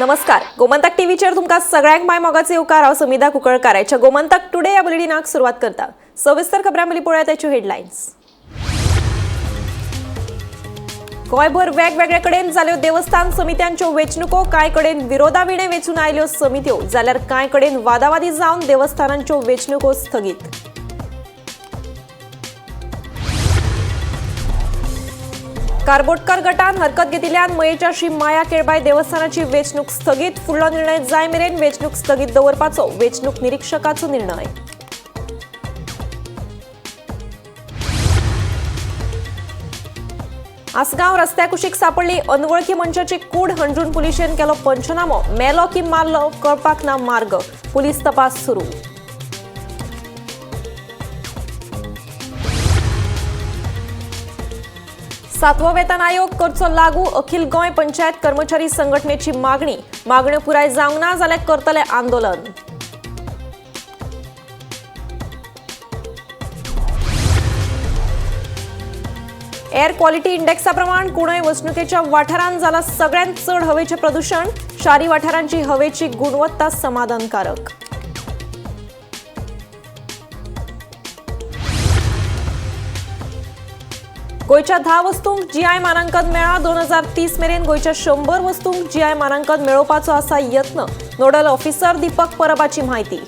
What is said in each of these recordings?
नमस्कार, गोमंतक टीव्हीचेर तुमकां सगळ्यांक माय मोगाचे येवकार. हांव समिधा कुंकळकार. आयच्या गोमंतक टुडे ह्या बुलेटिनाक सुरवात करता. सविस्तर खबरां पयलीं पळोवया त्याच्यो हेडलायन्स. गोंयभर वेगवेगळे कडेन जाल्यो देवस्थान समित्यांच्यो वेंचणुको. कांय कडेन विरोधाविणे वेंचून आयल्यो समित्यो, जाल्यार कांय कडेन वादावादी जावन देवस्थानांच्यो वेंचणुको स्थगीत. कारबोटकर गटान हरकत घेतिल्ल्यान मयेच्या श्री माया केळबाय देवस्थानाची वेंचणूक स्थगीत. फुडलो निर्णय जाय मेरेन वेंचणूक स्थगीत दवरपाचो वेंचणूक निरिक्षकाचो निर्णय. आसगांव रस्त्या कुशीक सापडली अनवळखी मनशाची कूड. हणजूण पुलिशेन केलो पंचनामो. मेलो की मारलो कळपाक ना मार्ग. पुलीस तपास सुरू. सातवो वेतन आयोग करचो लागू. अखिल गोंय पंचायत कर्मचारी संघटनेची मागणी. मागण्यो पुराय जावंक ना जाल्यार करतले आंदोलन. एअर क्वॉलिटी इंडेक्सा प्रमाण कुणय वसणुकेच्या वाठारांत जाला सगळ्यांत चड हवेचें प्रदूशण. शारी वाठारांची हवेची गुणवत्ता समाधानकारक. गोंयच्या 10 वस्तूंक जीआय मानांकन मेळ्ळां. 2030 मेरेन गोंयच्या 100 वस्तूंक जीआय मानांकन मेळोवपाचो आसा यत्न. नोडल ऑफिसर दीपक परबाची म्हायती.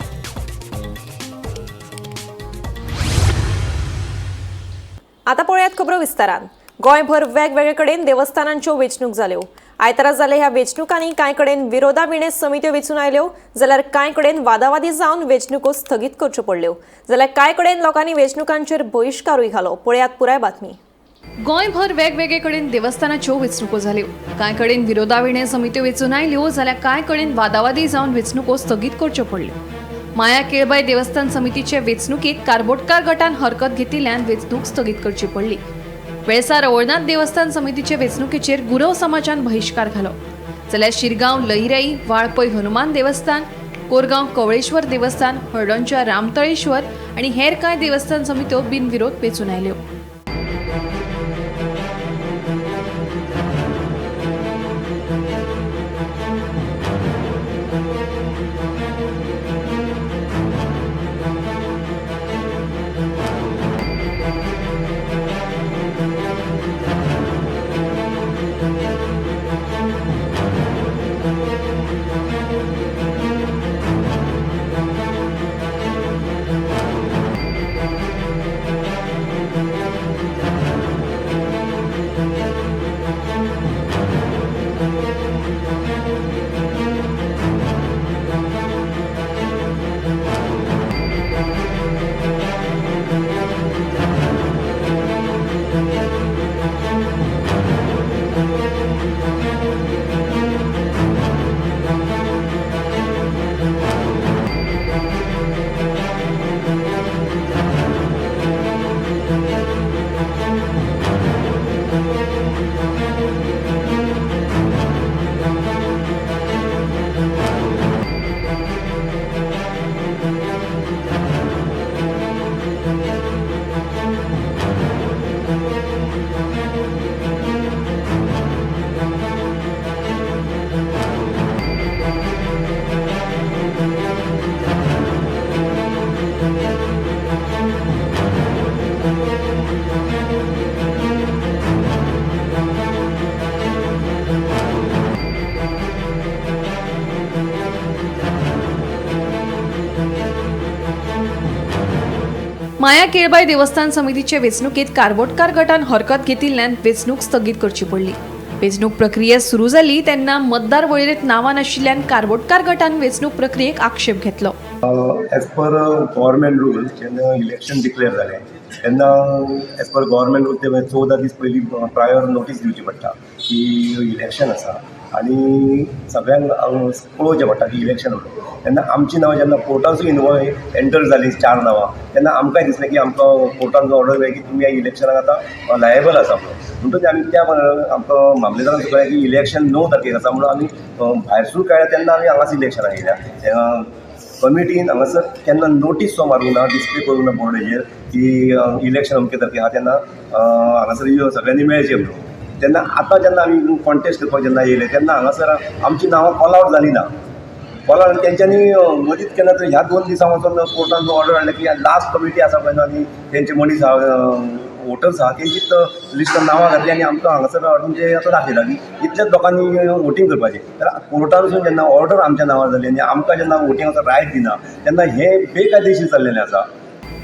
आता पळयात खबरो विस्तारान. गोंयभर वेगवेगळे कडेन देवस्थानांच्यो वेंचणूक जाल्यो. आयतारा जाले ह्या वेंचणुकांनी कांय कडेन विरोधाविणे समित्यो वेंचून आयल्यो, जाल्यार कांय कडेन वादावादी जावन वेंचणुको स्थगीत करच्यो पडल्यो, जाल्यार कांय कडेन लोकांनी वेंचणुकांचेर बहिश्कारूय घालो. पळयात पुराय बातमी. गोंयभर वेगवेगळे कडेन देवस्थानाच्यो वेंचणुको जाल्यो. कांय कडेन विरोधाविणे समित्यो वेंचून आयल्यो, जाल्यार कांय कडेन वादावादी जावन वेंचणुको स्थगीत करच्यो पडल्यो. माया केळबाय देवस्थान समितीचे वेंचणुकेत कारबोटकार गटान हरकत घेतिल्ल्यान वेंचणूक स्थगीत करची पडली. वेळसा रवळनाथ देवस्थान समितीचे वेंचणुकेचेर गुरव समाजान बहिश्कार घालो, जाल्यार शिरगांव लईराई, वाळपय हनुमान देवस्थान, कोरगांव कवळेश्वर देवस्थान, हळदोणच्या रामतळेश्वर आनी हेर कांय देवस्थान समित्यो बिनविरोध वेंचून आयल्यो. माया केळबाय देवस्थान समितीचे वेंचणुकेत कारबोटकार गटान हरकत घेतिल्ल्यान वेंचणूक स्थगीत करची पडली. वेंचणूक प्रक्रिया सुरू जाली तेन्ना मतदार वळेरेंत नांवां नाशिल्ल्यान कारबोटकार गटान वेंचणूक प्रक्रियेक आक्षेप घेतलो. एज पर गव्हर्मेंट रूल जेन्ना इलेक्शन डिक्लेअर जालें तेन्ना एज पर गव्हर्मेंट रूल ते 14 दीस पयलीं प्रायर नोटीस दिवची पडटा की इलेक्शन आसा आनी सगळ्यांक पळोवचें पडटा की इलेक्शन म्हणून. तेन्ना आमची नांवां जेन्ना कोर्टासून इनवॉल्व एंटर जालीं 4 नांवां, तेन्ना आमकांय दिसलें की आमकां कोर्टान जो ऑर्डर मेळ्ळी की तुमी ह्या इलेक्शनाक आतां लायबल आसा म्हणून. म्हणटकच आमी त्या आमकां मामलेदारान कळ्ळें की इलेक्शन 9 तारखेक आसा म्हणून आमी भायरसून कळ्ळें तेन्ना आमी हांगाच इलेक्शनाक येयल्या. कमिटीन हांगासर केन्ना नोटीस सो मारूंक ना, डिस्प्ले करूंक ना बोर्डाचेर की इलेक्शन अमके तारखेक आहा, तेन्ना हांगासर सगळ्यांनी मेळचें म्हणून. तेन्ना आतां जेन्ना आमी कॉन्टेस्ट करपाक जेन्ना येयले तेन्ना हांगासर आमची नांवां कॉल आवट जाली ना. कॉल आवट तेंच्यांनी मदींच केन्ना तरी ह्या 2 दिसां वचोन कोर्टान ऑर्डर हाडल्या की लास्ट कमिटी आसा पळय न्हू आनी तेंचे मनीस आहा, वोटर्स आहा, तेंचीच लिस्टान नांवां घातली आनी आमकां हांगासर हाडून जे आतां दाखयला की इतल्याच लोकांनी वोटींग करपाचें. तर कोर्टानसून जेन्ना ऑर्डर आमच्या नांवार जाली आनी आमकां जेन्ना वोटिंगाचो रायट दिना तेन्ना हें बेकायदेशीर चल्लेलें आसा.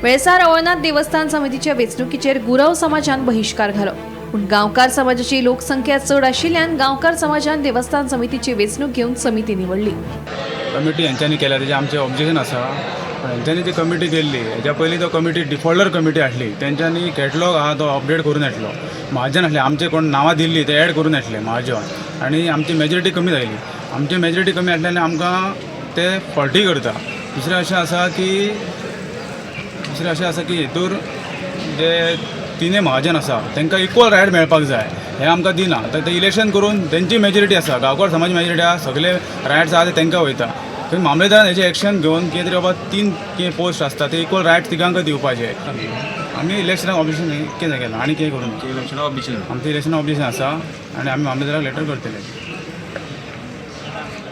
वेळसार रवळनाथ देवस्थान समितीच्या वेंचणुकीचेर गुरव समाजान बहिश्कार घालो. पूण गांवकार समाजाची लोकसंख्या चड आशिल्ल्यान गांवकार समाजान देवस्थान समितीची वेंचणूक घेवन समिती निवडली. कमिटी हेंच्यांनी केल्या तेजें आमचें ऑब्जेक्शन आसा. पण हेंच्यांनी ती कमिटी केल्ली हेज्या पयलीं तो कमिटी डिफॉल्टर कमिटी हाडली, तेंच्यांनी कॅटलॉग आहा तो अपडेट करून येतलो. म्हाजन आसले आमचे कोण नांवां दिल्ली ते एड करून येतले म्हाजन, आनी आमची मेजॉरिटी कमी जाली. आमची मेजॉरिटी कमी आसल्यान आमकां ते फॉल्टी करता. दुसरें अशें आसा की हेतूर जे तिनूय महाजन आसा तांकां इक्वल रायट मेळपाक जाय, हें आमकां दिना. तर ते इलेक्शन करून तेंची मेजॉरिटी आसा, गांवकार समाज मेजॉरिटी आसा, सगळे रायट्स आहा ते तांकां वयता. थंय मामलेदारान हेजें एक्शन घेवन कितें तरी बाबा 3 कितें पोस्ट आसता ते इक्वल रायट तिगांक दिवपाचे. आमी इलेक्शनाक ऑब्जेक्शन कितें केलां आनी कितें करूं? इलेक्शनाक ऑब्जेक्शन, आमचें इलेक्शनाक ऑब्जेक्शन आसा आनी आमी मामलेदाराक लेटर करतले.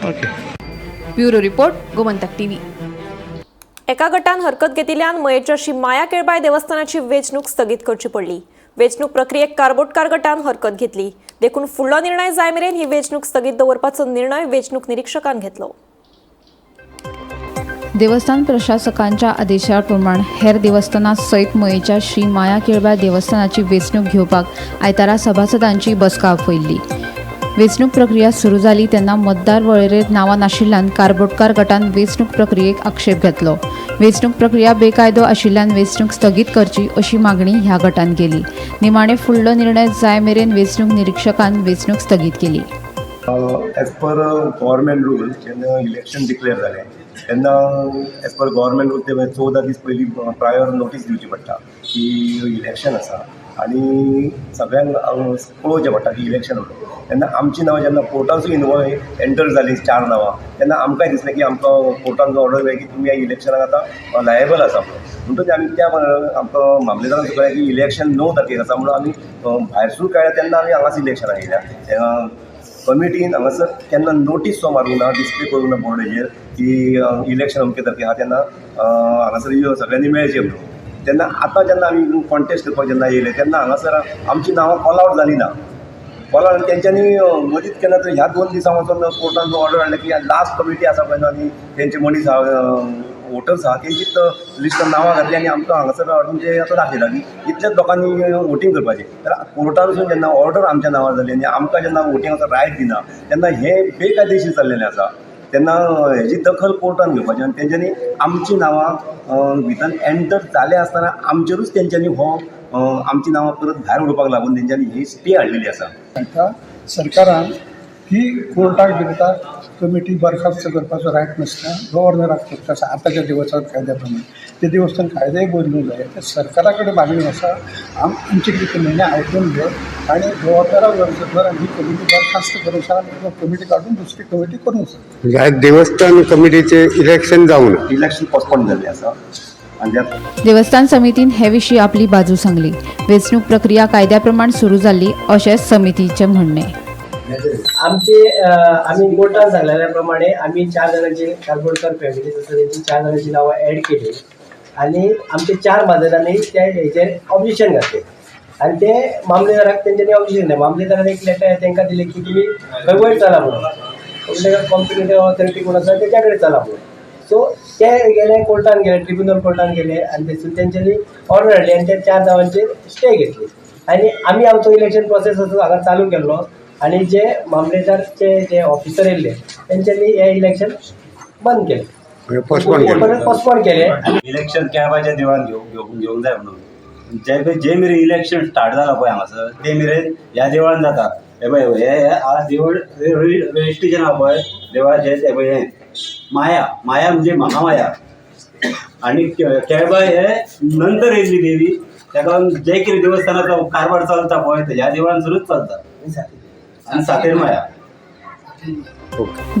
Okay. Bureau report, Gomantak TV. एका गटान हरकत घेतिल्ल्यान मयेच्या श्री माया केळबाय देवस्थानाची वेंचणूक स्थगीत करची पडली. वेंचणूक प्रक्रियेक कारबोटकार गटान हरकत घेतली, देखून फुडलो निर्णय जाय मेरेन ही वेंचणूक स्थगीत दवरपाचो निर्णय वेंचणूक निरिक्षकान घेतलो. देवस्थान प्रशासकांच्या आदेशाप्रमाण हेर देवस्थानां सयत मयेच्या श्री माया केळबाय देवस्थानाची वेंचणूक घेवपाक आयतारा सभासदांची बसका आपयल्ली. वेंचणूक प्रक्रिया सुरू जाली तेन्ना मतदार वळेरेंत नांवां नाशिल्ल्यान कारबोटकार गटान वेंचणूक प्रक्रियेक आक्षेप घेतलो. वेंचणूक प्रक्रिया बेकायदो आशिल्ल्यान वेंचणूक स्थगीत करची अशी मागणी ह्या गटान केली. निमाणे फुडलो निर्णय जाय मेरेन वेंचणूक निरिक्षकान वेंचणूक स्थगीत केली. एज पर गव्हर्मेंट रूल जेन्ना इलेक्शन डिक्लेअर जालें तेन्ना एज पर गव्हर्मेंट रूल ते 14 दीस पयलीं प्रायर नोटीस दिवची पडटा की इलेक्शन आसा आनी सगळ्यांक कळोवचें पडटा की इलेक्शन म्हणून. तेन्ना आमची नांवां जेन्ना कोर्टासून इनवॉल्व एंटर जालीं 4 नांवां तेन्ना आमकांय दिसलें की आमकां कोर्टान ऑर्डर मेळ्ळी की तुमी ह्या इलेक्शनाक आतां लायबल आसा म्हणून. म्हणटकच आमी त्या आमकां मामलेदारान कळ्ळें की इलेक्शन 9 तारखेक आसा म्हणून आमी भायरसून कळ्ळें तेन्ना आमी हांगाच इलेक्शनाक येयल्या. कमिटीन हांगासर केन्ना नोटीस सो मारूंक ना, डिस्प्ले करूंक ना बोर्डाचेर की इलेक्शन अमके तारखेक आहा तेन्ना हांगासर सगळ्यांनी मेळचें म्हणून. तेन्ना आतां जेन्ना आमी कॉन्टेस्ट करपाक जेन्ना येयले तेन्ना हांगासर आमची नांवां कॉल आवट जाली ना. कॉल आवट तेंच्यांनी मदींच केन्ना तरी ह्या 2 दिसां वचोन कोर्टान ऑर्डर हाडल्या की लास्ट कमिटी आसा पळय न्हू आनी तेंचे मनीस आहा, वोटर्स आहा, तेंचीच लिस्टान नांवां घातली आनी आमकां हांगासर हाडून जे आतां दाखयला की इतल्याच लोकांनी वोटींग करपाचें. तर कोर्टानसून जेन्ना ऑर्डर आमच्या नांवार जाली आनी आमकां जेन्ना वोटिंगाचो रायट दिना तेन्ना हें बेकायदेशीर चल्लेलें आसा. तेन्ना हेजी दखल कोर्टान घेवपाची आनी तेंच्यांनी आमची नांवां भितर एंटर जाले आसतना आमचेरूच तेंच्यांनी हो आमची नांवां परत भायर उडोवपाक लागून तेंच्यांनी ही स्टे हाडलेली आसा. तांकां सरकारान ही कोर्टाक दिता कमिटी बरखास्त करपाचो रायट नासता, गव्हर्नराक फक्त आसा आतांच्या देवस्थान कायद्या प्रमाणे. ते देवस्थान कायदेय बदलूंक जाय. ते सरकारा कडेन मागणी आसा आमची कितें निर्णय आयकून घे आनी गव्हर्नराक गरज ही कमिटी बरखास्त करूंक शकता, कमिटी काडून दुसरी कमिटी करूंक शकता. म्हणजे आयज देवस्थान कमिटीचे इलेक्शन जावना, इलेक्शन पोस्टपोन जाल्लें आसा आनी देवस्थान समितीन हे विशीं आपली बाजू सांगली. वेंचणूक प्रक्रिया कायद्या प्रमाण सुरू जाल्ली अशें समितीचें म्हणणें. आमचे आमी कोर्टान सांगलेल्या प्रमाणे आमी 4 जाणांची कारबोडकर फॅमिली आसा तेंची 4 जाणांची नांवां एड केली आनी आमचे 4 म्हाजनांनी त्या हेचेर ऑब्जेक्शन घातलें आनी ते मामलेदाराक तेंच्यांनी ऑब्जेक्शन दिलें. मामलेदारान एक लेटर तांकां दिलें की तुमी खंय वयर चला म्हणून, कॉम्पिटंट ऑथॉरिटी कोण आसा तेच्या कडेन चला म्हणून. सो ते गेले कोर्टान गेले, ट्रिब्युनल कोर्टान गेले आनी थंयसून तेंच्यांनी ऑर्डर हाडली आनी त्या 4 नांवांचेर स्टे घेतली आनी आमी आमचो इलेक्शन प्रोसेस असो हांगा चालू केल्लो आनी जे मामलेदारचे जे ऑफिसर येयल्ले तेंच्यांनी हे इलेक्शन बंद केलें, पोस्टपोन केलें, परत पोस्टपोन केलें. इलेक्शन केळबाच्या देवळान घेवंक जाय म्हणून जे मेरेन इलेक्शन स्टार्ट जाला पळय हांगासर ते मेरेन ह्या देवळान जाता. हे पळय हे आज देवळ रजिस्ट्रेशन आहा पळय देवळाचें, तें पळय हें माया, माया म्हणजे महामाया आनी केळबाय हे नंतर येयल्ली देवी. ताका लागून जे कितें देवस्थानाचो कारभार चलता पळय ते ह्या देवळान सुरूच चलता आनी सातेर माया.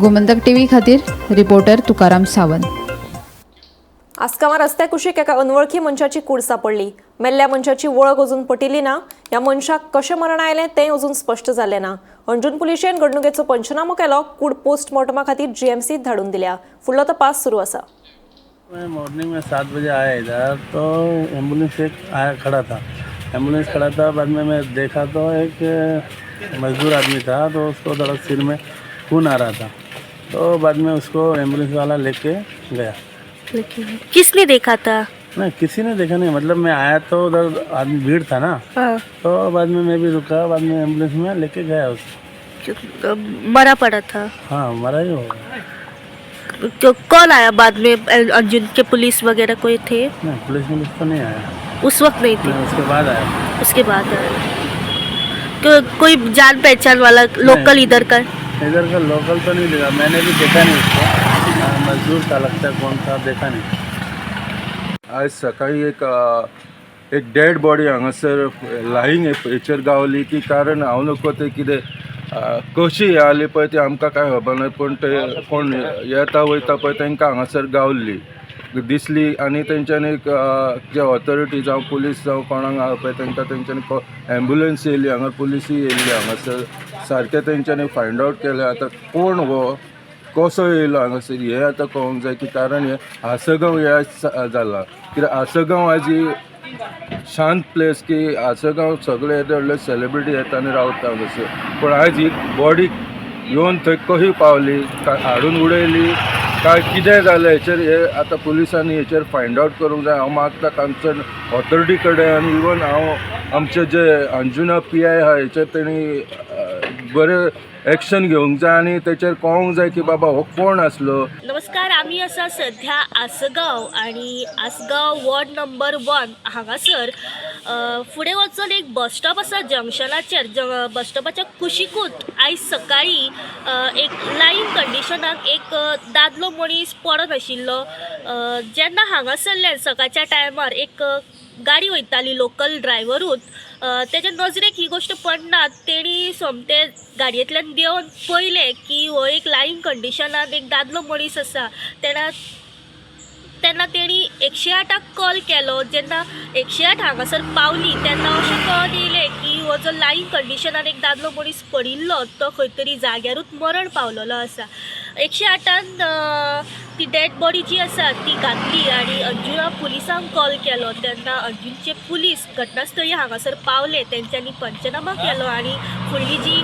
गोमंतक टीव्ही खातीर रिपोर्टर तुकाराम सावंत. आसगांवां रस्त्या कुशीक एका अनवळखी मनशाची कूड सापडली. मेल्ल्या मनशाची वळख अजून पटिल्ली ना. ह्या मनशाक कशें मरण आयलें तें अजून स्पश्ट जालें ना. अंजून पुलिशेन घडणुकेचो पंचनामो केलो. कूड पोस्टमॉर्टमा खातीर जीएमसीत धाडून दिल्या. फुडलो तपास सुरू आसा. मैं मॉर्निंग में 7 बजे आया इधर, तो एम्बुलेंस एक आया खड़ा था, एम्बुलेंस खड़ा था। बाद में मैं देखा तो एक मजदूर आदमी था, तो उसको थोड़ा सिर में खून आ रहा था, तो बाद में उसको एम्बुलेंस वाला लेके गया। किसने देखा था? नहीं, किसी ने देखा नहीं, मतलब मैं आया तो उधर आदमी भीड़ था ना, तो बाद में मैं भी रुका, बाद में एम्बुलेंस में लेके गया उसको। मरा पड़ा था? हाँ, मरा ही होगा। तो कौन आया बाद में? अर्जुन के पुलिस वगैरह कोई थे? नहीं, पुलिस वुलिस तो नहीं आया। उस वक्त नहीं थे? नहीं, उसके बाद आया। उसके बाद आया। कोई जान पहचान वाला लोकल इधर का? इधर का लोकल तो नहीं देखा, मैंने भी देखा नहीं उसको। हाँ, मजदूर था लगता है, कौन था देखा नहीं। आयज सकाळी एक एक डेड बॉडी हांगासर लायींग हेचेर गावली की कारण हांव नको ते कितें कशी हें आली पळय ती आमकां कांय खबर ना, पूण ते कोण येता वयता पळय तांकां हांगासर गावल्ली दिसली आनी तेंच्यांनी जे ऑथॉरिटी जावं पुलीस जावं कोणाक आहा पळय तांकां तेंच्यांनी एम्बुलन्स येयली हांगा, पुलिसूय येयल्ली हांगासर, सारकें तेंच्यांनी फायंड आवट केलें. आतां कोण हो कसो येयलो हांगासर हें आतां कळोंक जाय की कारण हें आसगांव हें जालां कित्याक आसगांव आयज ही शांत प्लेस की आसगांव सगळे येदे व्हडले सेलिब्रिटी येता आनी रावता हांगासर, पूण आयज ही बॉडी येवन थंय कशी पावली, काय हाडून उडयली काय कितें जालें हेचेर हे आतां पुलिसांनी हेचेर फायंड आवट करूंक जाय. हांव मागता कन्सर्न ऑथॉरिटी कडेन आनी इवन हांव आमचे जे अंजुना पी I आहा हेचेर तेणी बरें एक्शन घेवंक जाय आनी तेचेर कळोंक जाय की बाबा हो कोण आसलो. नमस्कार, आमी आसा सध्या आसगांव आनी आसगांव वॉर्ड नंबर 1 हांगासर फुडें वचून एक बस स्टॉप आसा जंक्शनाचेर. बस स्टॉपाच्या कुशिकूच आयज सकाळीं एक लायींग कंडिशनाक एक दादलो मनीस पडत आशिल्लो. जेन्ना हांगासरल्यान सकाळच्या टायमार एक गाडी वयताली लोकल ड्रायव्हरूच, तेच्या नजरेक ही गोश्ट पडना, तेणी सोमतें गाडयेंतल्यान देंवन पळयलें की हो एक लायींग कंडिशनान एक दादलो मनीस आसा. तेन्ना तेणी 108 कॉल केलो. जेन्ना 108 हांगासर पावली तेन्ना अशें कळोन येयलें की हो जो लायींग कंडिशनान एक दादलो मनीस पडिल्लो तो खंय तरी जाग्यारूच मरण पावलेलो आसा. 108 ती डेड बॉडी जी आसा ती घातली आनी अंजुना पुलिसांक कॉल केलो. तेन्ना अंजुनचे पुलीस घटनास्थळी हांगासर पावले, तेंच्यांनी पंचनामा केलो आनी फुडली जी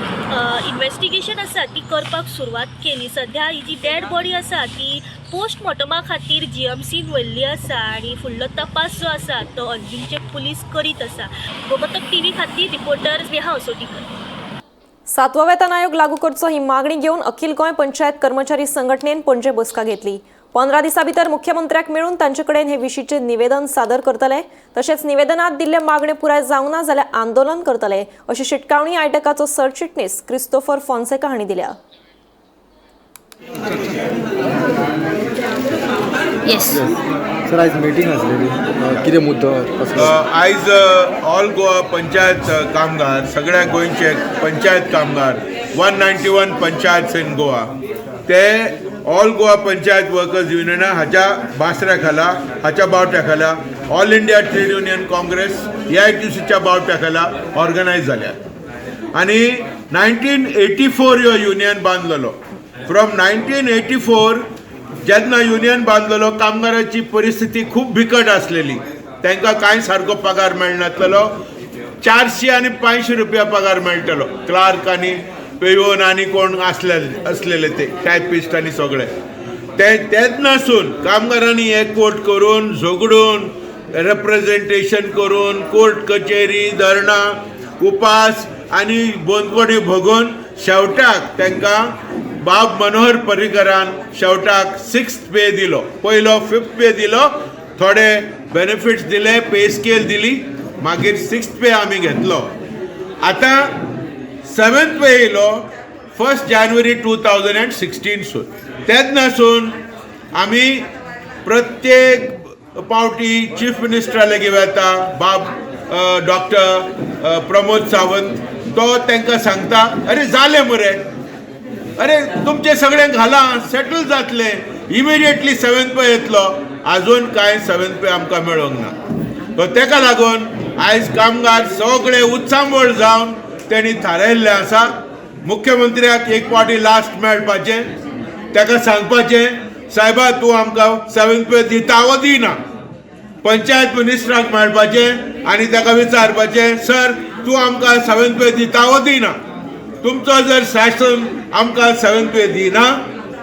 इन्वेस्टिगेशन आसा ती करपाक सुरवात केली. सध्या ही जी डेड बॉडी आसा ती पोस्टमॉर्टमा खातीर जीएमसीन व्हेल्ली आसा आनी फुडलो तपास जो आसा तो अंजुनचे पुलीस करीत आसा. गोमंतक टीव्ही खातीर रिपोर्टर स्नेहा असोटीकर. सातवो वेतन आयोग लागू करचो ही मागणी घेवन अखिल गोंय पंचायत कर्मचारी संघटनेन पणजे बसका घेतली. 15 दिसां भितर मुख्यमंत्र्याक मेळून तांचे कडेन हे विशींचें निवेदन सादर करतले. तशेंच निवेदनात दिल्ले मागणे पुराय जावंक ना जाल्यार आंदोलन करतले अशी शिटकावणी आयटकाचो सरचिटणीस क्रिस्तोफर फोन्सेका हांणी दिल्या. येस सर, आयज मिटींग आसलेली, कितें मुद्दो कसलो? आयज ऑल गोवा पंचायत कामगार, सगळ्या गोंयचे पंचायत कामगार 191 पंचायत इन गोवा, ते ऑल गोवा पंचायत वर्कर्स युनियना हाच्या बासऱ्या खाला, हाच्या बावट्या खाला All India Trade Union Congress AITUCच्या बावट्या खाला ऑर्गनायज जाल्यात. आनी 1984 ह्यो युनियन बांदलेलो. फ्रॉम 1984 जेन्ना युनियन बांदलेलो कामगाराची परिस्थिती खूब बिकट आसलेली, तांकां कांय सारको पगार मेळनासलेलो. 400 आनी 500 रुपया पगार मेळटलो क्लार्क आनी पेयोन आनी कोण आसलेले ते टायपिस्ट आनी सगळे ते. तेन्नासून कामगारांनी एकवट करून झगडून रेप्रेजेंटेशन करून कोर्ट कचेरी धरणां उपास आनी बंदखणी भोगून शेवटाक तांकां बाब मनोहर पर्रीकरान शेवटाक 6th पे दिलो. पयलो 5th पे दिलो, थोडे बेनिफिट्स दिले, पे स्केल दिली, मागीर 6th पे आमी घेतलो. आतां 7th पे येयलो 1 जानेवारी 2016 सून. तेन्नासून आमी प्रत्येक पावटी चीफ मिनिस्टरा लागीं वता, बाब डॉक्टर प्रमोद सावंत, तो तांकां सांगता अरे जालें मरे, अरे तुमचे सगळ्यांक घालां, सेटल जातलें, इमिडिएटली 7th पे येतलो. आजून कांय सेवेंथ पे आमकां मेळोंक ना. सो तेका लागून आयज कामगार सगळे उत्सांबळ जावन तेणी थारायल्लें आसा मुख्यमंत्र्याक एक फावटी लास्ट मेळपाचें, ताका सांगपाचें सायबा तूं आमकां सेवेंथ पे दिता वो दिना. पंचायत मिनिस्टराक मेळपाचें आनी ताका विचारपाचें सर तूं आमकां सेवेंथ पे दिता वो दिना. तुमचो जर शासन आमकां सेवेंथ पे दिना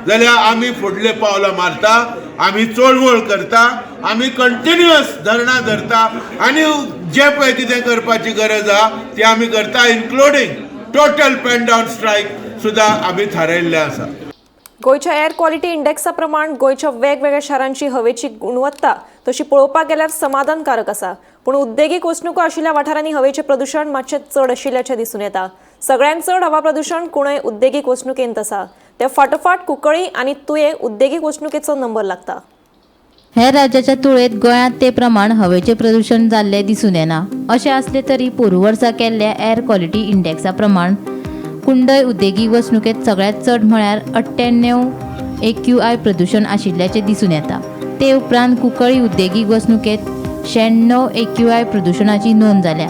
जाल्यार आमी फुडले पावलां मारता, आमी चळवळ करता, आमी कंटिन्युअस धरणां धरता आनी जे पळय कितें करपाची गरज आहा ती आमी करता, including total pen down strike सुद्दां आमी थारायल्लें आसा. गोंयच्या एअर क्वॉलिटी इंडेक्सा प्रमाण गोंयच्या वेगवेगळ्या शारांची हवेची गुणवत्ता तशी पळोवपाक गेल्यार समाधानकारक आसा, पूण उद्देगीक वसणुको आशिल्ल्या वाठारांनी हवेचें प्रदूशण मातशें चड आशिल्ल्याचें दिसून येता. सगळ्यांत चड हवा प्रदूशण कुणय उद्देगीक वसणुकेंत आसा, ते फाटोफाट कुंकळी आनी तुयें उद्देगीक वसणुकेचो नंबर लागता. हेर राज्याच्या तुळेंत गोंयांत ते प्रमाण हवेचें प्रदूशण जाल्लें दिसून येना. अशें आसलें तरी पोरूं वर्सा केल्ल्या एअर क्वॉलिटी इंडेक्सा प्रमाण कुंडय उद्देगीक वसणुकेंत सगळ्यांत चड म्हळ्यार 98 AQI प्रदूशण आशिल्ल्याचें दिसून येता. ते उपरांत कुंकळी उद्देगीक वसणुकेंत 96 AQI प्रदूशणाची नोंद जाल्या.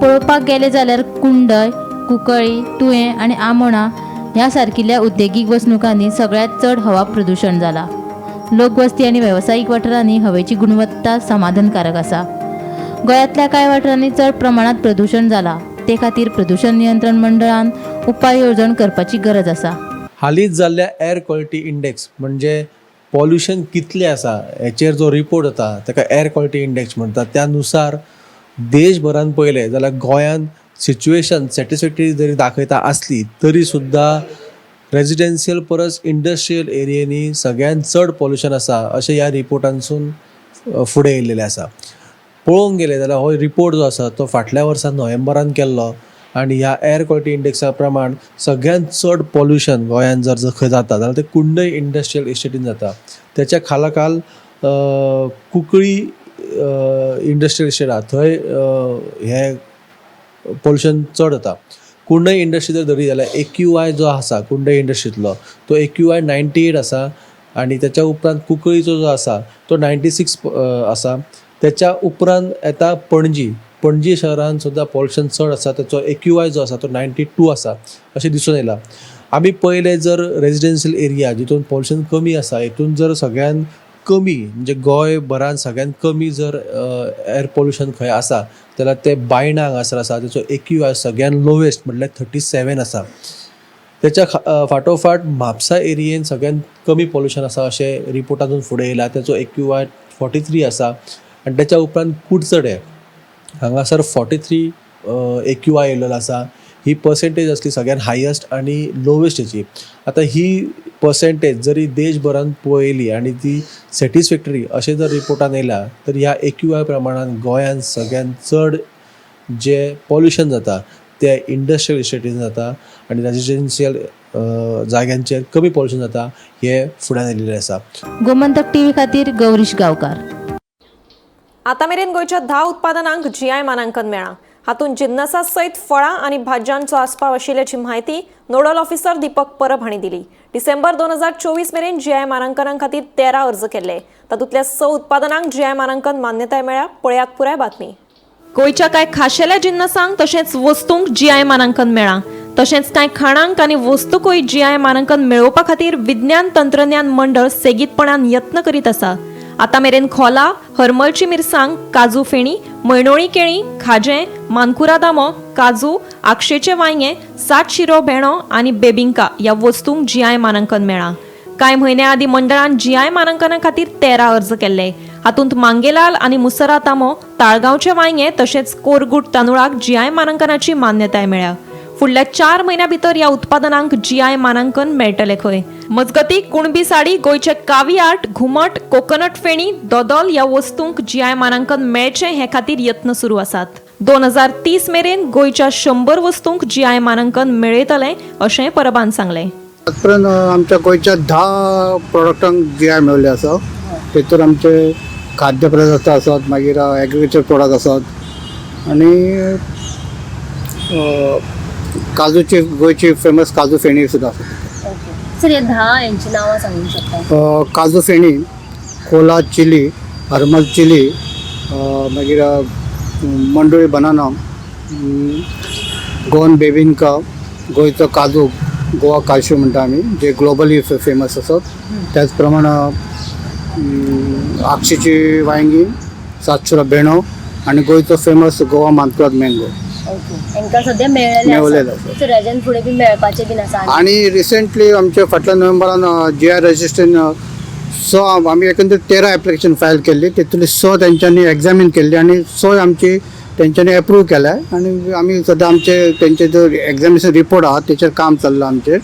पळोवपाक गेलें जाल्यार कुंडय, कुंकळी, तुयें आनी आमोणा ह्या सारकिल्ल्या उद्देगीक वसणुकांनी सगळ्यांत चड हवा प्रदूशण जाला. लोकवस्ती आनी वेवसायीक वाठारांनी हवेची गुणवत्ता समाधानकारक आसा. गोंयांतल्या कांय वाठारांनी चड प्रमाणांत प्रदूशण जाला, ते खातीर प्रदूशण नियंत्रण मंडळान उपाय येवजण करपाची गरज आसा. हालींच जाल्ल्या एअर क्वॉलिटी इंडेक्स म्हणजे पॉल्युशन कितलें आसा हेचेर जो रिपोर्ट जाता ताका एअर क्वॉलिटी इंडेक्स म्हणटात. त्या नुसार देशभरान पळयलें जाल्यार गोंयांत सिच्युएशन सॅटिस्फॅक्टरी जरी दाखयता आसली तरी सुद्दां रेजिडेन्शियल परस इंडस्ट्रियल एरियांनी सगळ्यांत चड पॉल्युशन आसा अशें ह्या रिपोर्टांसून फुडें येयल्लेलें आसा. पळोवंक गेलें जाल्यार हो रिपोर्ट जो आसा तो फाटल्या वर्सा नोव्हेंबरान केल्लो आनी ह्या एअर क्वॉलिटी इंडेक्सा प्रमाण सगळ्यांत चड पॉल्युशन गोंयांत जर खंय जाता जाल्यार तें कुंडय इंडस्ट्रियल इस्टेटीन जाता. त्याच्या खालाखाल कुंकळी इंडस्ट्रियल इस्टेट आहा थंय हें पॉल्युशन चड जाता. कुंडय इंडस्ट्री जर धरली जाल्यार AQI जो आसा कुंडय इंडस्ट्रींतलो तो AQI 98 आसा आनी त्याच्या उपरांत कुंकळीचो जो आसा तो 96 आसा. त्याच्या उपरांत येता पणजी. पणजी शहरान सुद्दां पॉल्युशन चड आसा, ताचो AQI जो आसा तो 92 आसा अशें दिसून येयलां. आमी पयलें जर रेजिडेन्शियल एरिया जितून पॉल्युशन कमी आसा हितून जर सगळ्यान कमी म्हणजे गोंयभरान सगळ्यान कमी जर एअर पॉल्युशन खंय आसा जाल्यार तें बायणा हांगासर आसा, ताचो AQI सगळ्यान लोवेस्ट म्हटल्यार 37 आसा. त्याच्या फाटोफाट म्हापसा एरियेन सगळ्यान कमी पॉल्युशन आसा अशें रिपोर्टांतून फुडें येयलां, ताचो AQI 43 आसा. आनी त्याच्या उपरांत कुडचडे हांगासर 43 AQI येयल्लो आसा. ही पर्सेंटेज आसली सगळ्यान हायस्ट आनी लोवेस्ट हेची. आतां ही पर्सेंटेज जरी देशभरान पळयली आनी ती सॅटिस्फॅक्टरी अशें जर रिपोर्टान येयला तर ह्या AQI प्रमाणान गोंयान सगळ्यान चड जें पॉल्युशन जाता तें इंडस्ट्रियल इस्टेटीन जाता आनी रेजिडेन्शियल जाग्यांचेर कमी पॉल्युशन जाता हें फुड्यान येयल्लें आसा. गोमंतक टीव्ही खातीर गौरीश गांवकार. आतां मेरेन गोंयच्या 10 उत्पादनांक GI मानांकन मेळ्ळां. हातूंत जिन्नसा सयत फळां आनी भाजयांचो आस्पाव आशिल्ल्याची म्हायती नोडल ऑफिसर दीपक परब हांणी दिली. डिसेंबर 2024 मेरेन GI मानांकना खातीर 13 अर्ज केल्ले, तातूंतल्या 6 उत्पादनांक GI मानांकन मान्यताय मेळ्ळ्या. पळयात पुराय बातमी. गोंयच्या कांय खाशेल्या जिन्नसांक तशेंच वस्तूंक GI मानांकन मेळ्ळां. तशेंच कांय खाणांक आनी वस्तूंकूय GI मानांकन मेळोवपा खातीर विज्ञान तंत्रज्ञान मंडळ सेगीतपणान यत्न करीत आसा. आतां मेरेन खोला, हरमलची मिरसांग, काजू फेणी, मयणोळी केळी, खाजें, मानकुरा दामो, काजू, आक्षेचे वांयगें, 7 शिरो भेणो आनी बेबिंका ह्या वस्तूंक GI मानांकन मेळ्ळां. कांय म्हयन्या आदीं मंडळान GI मानांकना खातीर 13 अर्ज केल्ले. हातूंत मांगेलाल आनी मुसरा तांबो, ताळगांवचे वांयगें तशेंच कोरगूट तांदुळाक GI मानांकनाची मान्यताय मेळ्ळ्या. फुडल्या 4 म्हयन्यां भितर ह्या उत्पादनांक GI मानांकन मेळटलें खंय. मजगतीं कुणबी साडी, गोंयचे कावी आर्ट, घुमट, कोकोनट फेणी, दोदोल ह्या वस्तूंक GI मानांकन मेळचें हे खातीर यत्न सुरू आसात. 2030 मेरेन गोंयच्या 100 वस्तूंक GI मानांकन मेळयतलें अशें परबान सांगलें. आजपर्यंत आमच्या गोंयच्या 10 प्रोडक्टांक GI मेळिल्ले आसा. तेतूर आमचे खाद्य पदार्थ आसात, मागीर एग्रीकल्चर प्रोडक्ट आसात आनी काजूची गोंयची फेमस काजू फेणी सुद्दां आसा. सर, हे 10 हेंची नांवां सांगूंक शकता? काजू फेणी, कोला चिली, हरमल चिली, मागीर मंडोळी बनाना, गोवन बेबिंका, गोंयचो काजू, गोवा काजू म्हणटा आमी, जे ग्लोबली फेमस आसात. त्याच प्रमाण आगशीची वांयगी, सातशुरा भेणो आनी गोंयचो famous Goa Mankurad mango. Okay, हांकां सद्या मेळ्ळेले मेळलेले आसा. सो हेज्यान फुडें बी मेळपाचें बीन आसा. आनी रिसेंटली आमच्या फाटल्या नोव्हेंबरान जी आय रजिस्ट्रेशन 6 आमी एकंदर 13 एप्लिकेशन फायल केल्ली, तितूंतली 6 तेंच्यांनी एग्जामीन केल्ली आनी 6 आमची तेंच्यांनी एप्रूव केल्या आनी आमी सद्या आमचे तेंचे जो एग्जामिनेशन रिपोर्ट आहा तेचेर काम चल्लां आमचें.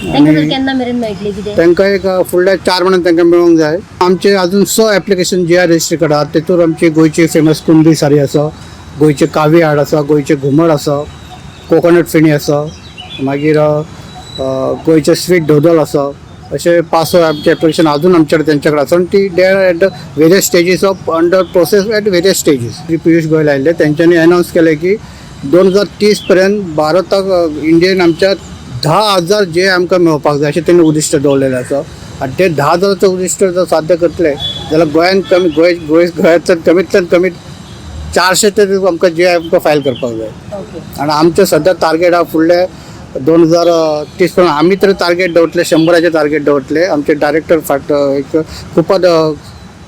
तांकां तर केन्ना मेरेन मेळटली कितें? तांकां एक फुडल्या 4 म्हयन्यान तांकां मेळोंक जाय. आमचे अजून 6 एप्लिकेशन जी आय रजिस्टर कडेन आहा. तेतूर आमची गोंयची फेमस कुंबी सारी आसा, गोंयचे कावी हाड आसा, गोंयचे घुमट आसा, कोकोनट फेणी आसा, मागीर गोंयचे स्वीट धोदल आसा. अशे 5-6 आमचे एप्लिकेशन अजून आमचे कडेन तेंच्या कडेन आसा आनी ती they are at the various stages of under process at various stages. Shri Piyush Goyal आयिल्ले, तेंच्यांनी अनावन्स केलें की 2030 पर्यंत भारताक इंडियेन आमच्या 10,000 जे आमकां मेळपाक जाय अशें तेणी उद्दिश्ट दवरलेलें आसा. आनी ते 10,000 उद्दिश्ट जर साध्य करतले जाल्यार गोंयांत कमी गोंय गोंय गोंयांतल्यान कमीतल्यान कमी 400 तरी आमकां जे आमकां फायल करपाक जाय. आनी आमचें सद्या टार्गेट आहा फुडले 2030 पर्यंत आमी तरी टार्गेट दवरतले, 100 टार्गेट दवरतले. आमचे डायरेक्टर फाट एक खूपच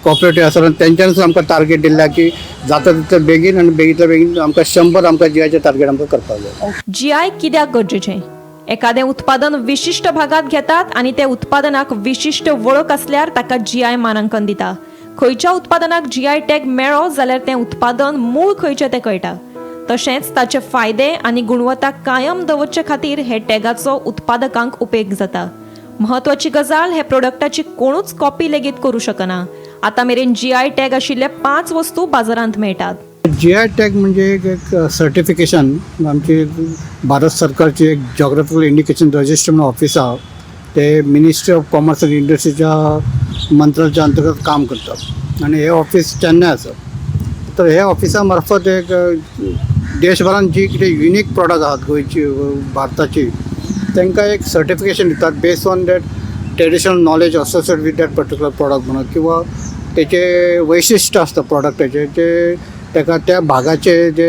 कॉपरेटीव आसा आनी तेंच्यांनी आमकां टार्गेट दिल्लें की जाता तितले बेगीन आनी बेगींतल्या बेगीन आमकां 100 आमकां जी आयचें टार्गेट आमकां करपाक जाय. जी आय कित्याक गरजेचें? एखादें उत्पादन विशिश्ट भागांत घेतात आनी ते उत्पादनाक विशिश्ट वळख आसल्यार ताका जी आय मानांकन दिता. खंयच्या उत्पादनाक जी आय टॅग मेळ्ळो जाल्यार तें उत्पादन मूळ खंयचें तें कळटा. तशेंच ताचे फायदे आनी गुणवत्ता कायम दवरचे खातीर हे टॅगाचो उत्पादकांक उपेग जाता. म्हत्वाची गजाल, हे प्रोडक्टाची कोणूच कॉपी लेगीत करूं शकना. आतां मेरेन जी आय टॅग आशिल्ले 5 वस्तू बाजारांत मेळटात. जी आय टॅग म्हणजे एक सर्टिफिकेशन, आमची भारत सरकारची एक जॉग्राफिकल इंडिकेशन रजिस्टर म्हणून ऑफिस आहा, ते मिनिस्ट्री ऑफ कॉमर्स अँड इंडस्ट्रीच्या मंत्रालयाच्या अंतर्गत काम करतात आनी हे ऑफिस चेन्नय आसा. तर हे ऑफिसा मार्फत एक देशभरान जी कितें युनीक प्रोडक्ट आहात गोंयची, भारताची, तांकां एक सर्टिफिकेशन दितात based on that traditional knowledge associate with that particular product म्हणून, किंवा तेचे वैशिश्ट आसता प्रोडक्टाचे, ते ताका त्या भागाचे जे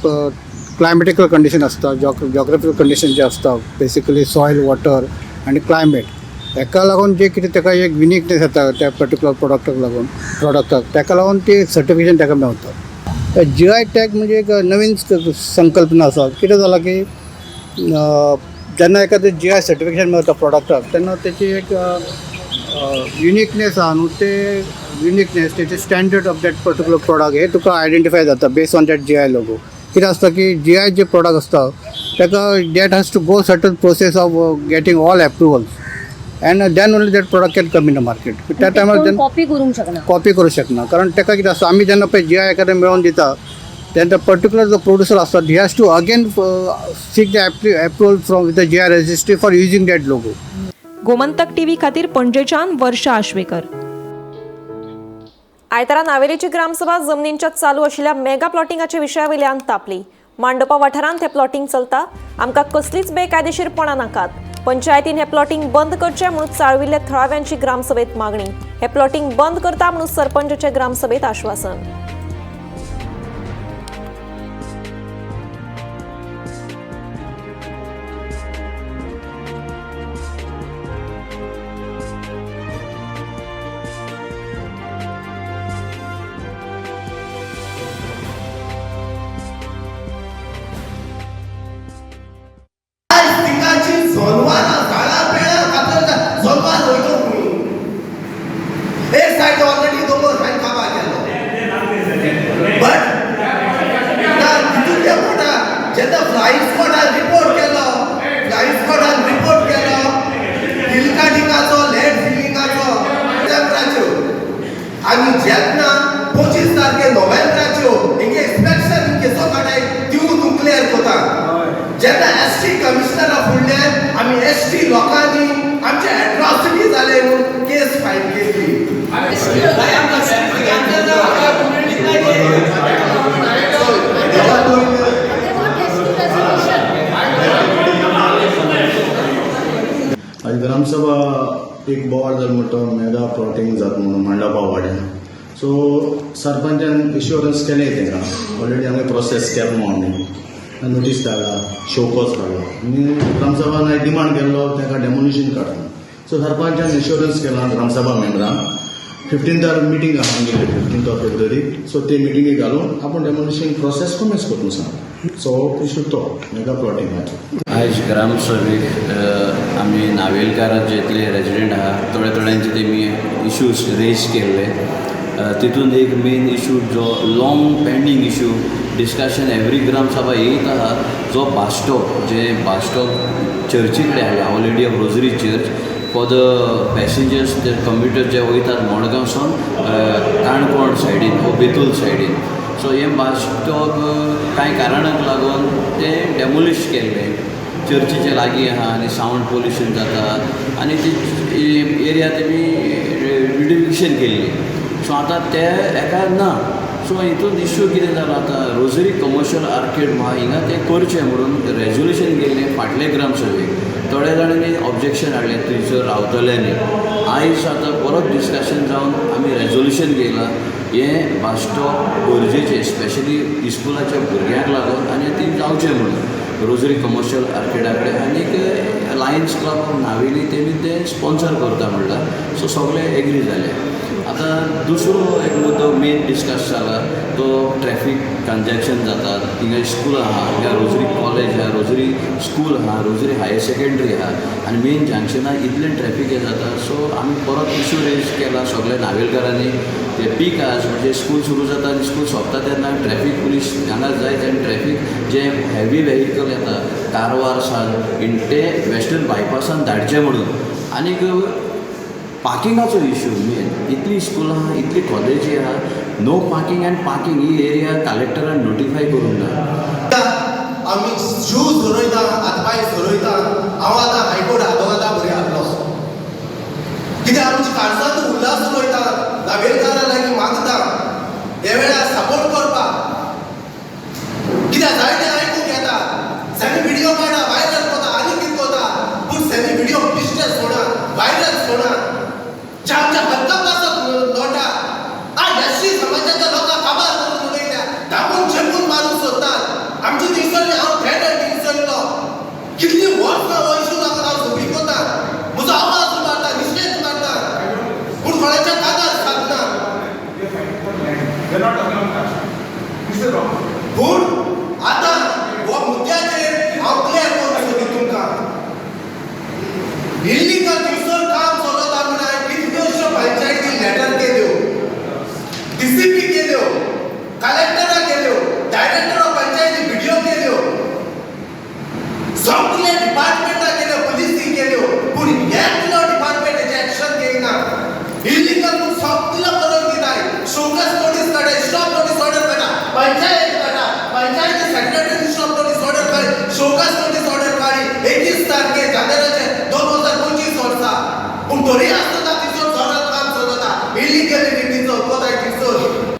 क्लायमेटिकल कंडिशन आसता, जॉग्राफिकल कंडिशन जे आसता, बेसिकली सॉयल, वॉटर आनी क्लायमेट, हेका लागून जे कितें ताका एक युनिकनेस येता त्या पर्टिक्युलर प्रोडक्टाक लागून, प्रोडक्टाक ताका लागून ती सर्टिफिकेशन ताका मेवता. जी आय टॅग म्हणजे एक नवीन संकल्पना आसा. कितें जालां की जेन्ना एखादें जी आय सर्टिफिकेशन मेळटा प्रोडक्टाक तेन्ना तेची एक युनिकनेस आहा न्हू, ते युनिकनेस तेचे standard of that particular product हे तुका आयडेंटिफाय जाता based on that G I logo. कितें आसता की जी आय जे प्रोडक्ट आसता ताका that has to go certain process of getting all approvals and then only that product can come in the market. त्या टायमार कॉपी करूंक शकना, कॉपी करूं शकना, कारण ताका कितें आसता, आमी जेन्ना पळय जी आय एखादें मेळोवन दिता तेन्ना पर्टिक्युलर जो प्रोड्युसर आसता he has to again seek the approval from the G I registry for using that logo. Gomantak TV खातीर पणजेच्यान वर्षा आश्वेकर. आयतारा नावेलीची ग्रामसभा जमनींच्या चालू आशिल्ल्या मेगा प्लॉटिंगाच्या विशया वयल्यान तापली. मांडोपा वाठारांत हें प्लॉटिंग चलता. आमकां कसलीच बेकायदेशीरपणां नाकात. पंचायतीन हें प्लॉटिंग बंद करचें म्हणून चाळविल्ल्या थळाव्यांची ग्रामसभेत मागणी. हें प्लॉटिंग बंद करता म्हणून सरपंचाचें ग्रामसभेत आश्वासन. आज ग्रामसभा एक बोवाळ जालो म्हणटा तो मेगा प्लॉटींग जाता म्हणून मांडपा वाड्यान. सो सरपंचान एश्योरन्स केलें तांकां, ऑलरेडी आमी प्रोसेस केला म्हणून आमी नोटीस धाडला, शोकॉज काडला आनी ग्रामसभान डिमांड केल्लो तांकां डेमोलिशन काडून. सो सरपंचान एश्योरन्स केलां ग्रामसभा मेंबरांक 15 मिटींग आहा आमगेली 15 फेब्रुवारी. सो ते मिटिंगेक घालून आपूण डेमोलिशन प्रोसेस कमेन्स करता सांग. सो इशू तो मेगा प्लॉटिंगाचो. आयज ग्रामसभेक आमी नावेलकाराचे जितले रेजिडेंट आहा थोड्या थोड्यांचे तेमी इशूज रेज केल्ले. तितून एक मेन इशू जो long pending issue discussion every Gram Sabha येयत आहा, जो बस स्टॉप, जे बस स्टॉप चर्ची कडेन हाडले, Our Lady of Rosary Church, for the passengers जे कम्युटर जे वयतात मडगांव सावन काणकोण सायडीन वो बेतूल सायडीन. सो हें बस स्टॉप कांय कारणाक लागून तें डेमोलिश केल्लें, चर्चीच्या लागीं आहा आनी सावंड पोल्युशन जाता आनी ती एरिया तेमी ब्युटिफिकेशन केल्ली. सो आतां ते एका ना. सो हितून इशू कितें जाला आतां रोजरी कमर्शियल आर्केड आहा हिंगा तें करचें म्हणून रेजोल्युशन केल्लें फाटले ग्रामसभेक. थोड्या जाणांनी ऑब्जेक्शन हाडलें थंयसर रावतल्यांनी. आयज आतां परत डिस्कशन जावन आमी रेजोल्युशन घेयलां हें बस स्टॉप गरजेचें, स्पेशली इस्कुलाच्या भुरग्यांक लागून आनी ती जावचें म्हणून रोजरी कमर्शियल आर्केडा कडेन. आनीक लायन्स क्लब ऑफ नावेली तेमी तें स्पॉन्सर करता म्हणलां. सो सगळे एग्री जाले. आतां दुसरो एक मुद्दो मेन डिस्कस जाला तो ट्रॅफीक कंजेक्शन जाता. थिंगा स्कूल आहा, हिंगा रोजरी कॉलेज आहा, रोजरी स्कूल आहा, रोजरी हायर सेकेंडरी आहा आनी मेन जंक्शनाक इतलें ट्रॅफीक हें जाता. सो आमी परत इशू रेज केला सगल्या नावेलकारांनी, ते पीक आवर्स म्हणजे स्कूल सुरू जाता आनी स्कूल सोंपता तेन्ना ट्रॅफीक पुलीस हांगा जाय आनी ट्रॅफीक जे हेवी व्हेकल येता कारवार सावन ते वेस्टर्न बायपासान धाडचें म्हणून. आनीक पार्किंगाचो इशू मेन, इतली स्कुलां आहा, इतली कॉलेजी आहा, नो पार्किंग अँड पार्किंग ही एरिया कलेक्टरान नोटिफाय करूंक ना. आमी जीव झरयता, हातपांय झरयता. हांव आतां हायकोर्ट आदवोगादा बरी आहलो कित्याक आमच्या काळजांत उल्हास उलयता, नावेलकारा लागीं मागता हे वेळार सपोर्ट करपाक. कित्याक जायते आयकूंक येता सॅमी व्हिडियो काडा, व्हायरल कोता आनी कितें कोता, पूण सॅमी व्हिडियो बिश्टें सोडा, व्हायरल सोडा, आमच्या हक्का पासत लोटा. आज एससी समाजाच्या लोकांक काबार करून उडयल्या, दाबून चेपून मारूंक सोदतात. आमचे थंयसरले हांव थेट थंयसरलो कितली वर्सां हो इशू लागून हांव झगडी कोता, म्हजो आवाज मारता, निशेध मारता, पूण कोणाच्या कानार सादना. पूण आतां हो मुद्द्याचेर हांव क्लियर करूंक सोदी तुमकां, इल्लीगल थंयसर काम चलता म्हणून हांवें कितल्योश्यो पंचायती लेटर केल्यो, डीसीपी केल्यो, कलेक्टरा केल्यो, डायरेक्टर ऑफ पंचायती व्हिडियो केल्यो, सगळे डिपार्टमेंटा केल्यो, पुलिसी केल्यो, पूण एकलो डिपार्टमेंट हेचें एक्शन घेयना. इल्लीगल पूण सगळें करून दिताय, शोकस नोटीस काडाय, स्टॉप नोटीस ऑर्डर काडटा, पंचायत काडटा, पंचायती सेक्रेटरी स्टॉप नोटीस ऑर्डर काडी, शोकस नोटीस ऑर्डर काडी 21 तारखे जानेराचे 2025 वर्सा. पूण तरी आसतना थंयसर जोरात काम चलता, इल्लीगल कोताय थंयसर.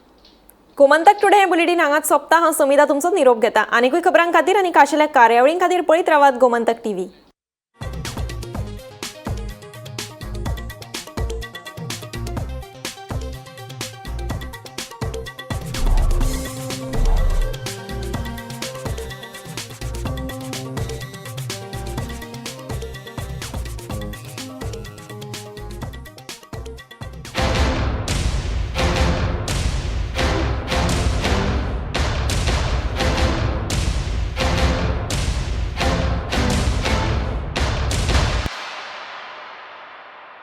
गोमंतक टुडे हे बुलेटीन हांगाच सोंपता. हांव समिता तुमचो निरोप घेता. आनीकूय खबरां खातीर आनी खाशेल्या कार्यावळीं खातीर पळयत रावात गोमंतक टीव्ही.